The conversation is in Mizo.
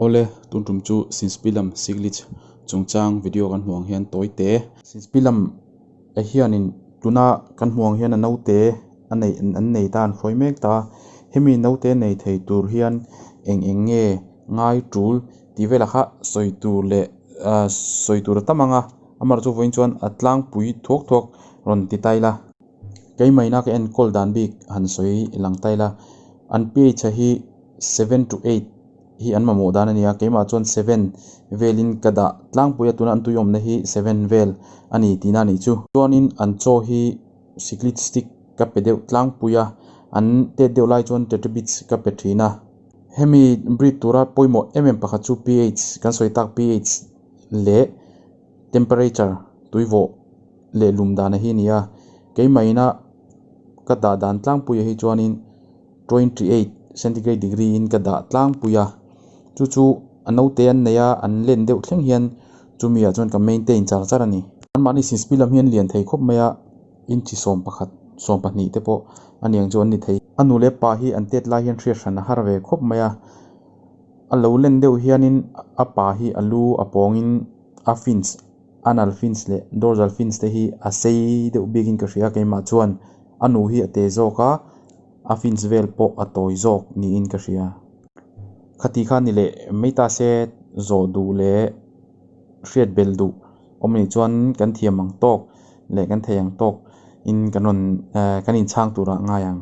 Awle, tun tum chu Sinspilam Siglitz chungchang video kan hmuh ang hian tawi te. Sinspilam hianin tuna kan hmuh ang hian a naute a neih an nei ta an hruai mek ta. Hemi naute nei thei tur hian eng eng nge ngai tul tih velah kha sawi tur leh ah sawi tur a tam ang a, amaherawhchu chu vawiin chuan a tlangpui thuak thuak rawn ti ta ila. Keimahina ka enkawl dan bik han sawi lang ta ila, an ph hi 7 to 8 hi an mamawh dan a ni a, keimah chuan 7 velin ka dah tlangpui a, tuna an tui awmna hi 7 vel a ni tihna a nih chu. Chuanin an chaw hi cichlid stick ka pe deuh tlangpui a, an tet deuh lai chuan tetrabits ka pe thin a. Hemi breed tura pawimawh em em pakhat chu ph kan sawi tak ph leh temperature tuivawh leh lum dan a hi a ni a, keimahina ka dah dan tlangpui ah hi chuanin 28 centigrade degree in ka dah tlangpui a, chu chu a naute an nei a, an len deuh thleng hian chumi ah chuan ka maintain char char a ni. Anmahni sinspil lam hi an lian thei khawp mai a, inchi 11 12 te pawh a niang chu an ni thei. A nu leh pa hi an tet lai hian hriat hran a har ve khawp mai a, a lo len deuh hianin a pa hi a lu a pawngin a fins anal fins leh dorsal fins te hi a sei deuh bikin ka hria keimah chuan a nu hi a te zawk a, a fins vel pawh a tawi zawk niin ka hria. Khati kha ni leh mai ta se zawh duh leh hriat belh duh awm anih chuan kan thiam ang tawk leh kan thei ang tawk in kan rawn eh kan inchhang turah ngai ang.